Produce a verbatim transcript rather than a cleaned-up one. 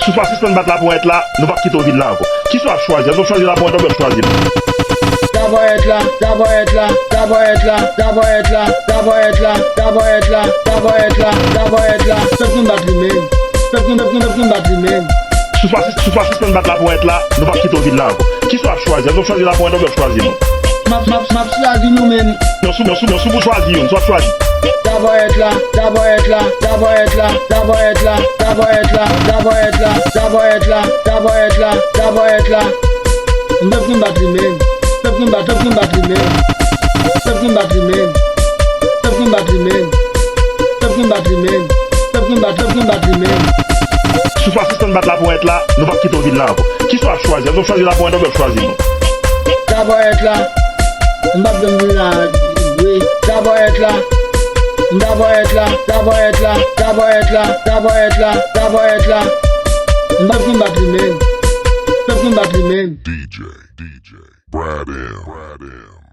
Si w pa sispann bat laponyèt la, nou p ap kite w vin la ankò. Kisa w ap chwazi? Èske w ap chwazi laponyèt la oubyen w ap chwazi nou? Laponyèt la, laponyèt la, laponyèt la, laponyèt la, laponyèt la, laponyèt la, laponyèt la, laponyèt la. Pèp nou bat li menm. Pèp nou, pèp nou, pèp nou bat li menm. Si w pa, si w pa sispann bat laponyèt la, nou p ap kite w vin la ankò. Kisa w ap chwazi? Èske w ap chwazi laponyèt la oubyen w ap chwazi nou? M ap, m ap, m ap chwazi nou menm. Non, si w, non, si w, non, si w pou chwazi youn, si w ap chwazi. Laponyèt la, laponyèt la, laponyèt la, laponyèt la, laponyèt la, laponyèt la, laponyèt la, laponyèt la, laponyèt la. Pèp nou bat li menm. Pèp nou bat, pèp nou bat li menm. Pèp nou bat li menm. Pèp nou bat li menm. Pèp nou bat li menm. Pèp nou bat, pèp nou bat li menm. Si w pa sispann bat laponyèt la, nou p ap kite w vin la ankò. Kisa w ap chwazi? Èske w ap chwazi laponyèt la oubyen w ap chwazi nou? Laponyèt la. M p ap janm vin la vre. Laponyèt la. Laponyèt la, laponyèt la, laponyèt la, laponyèt la, laponyèt la. Pèp nou bat li menm. Pèp nou bat li menm. D J, D J, Brad M, Brad M.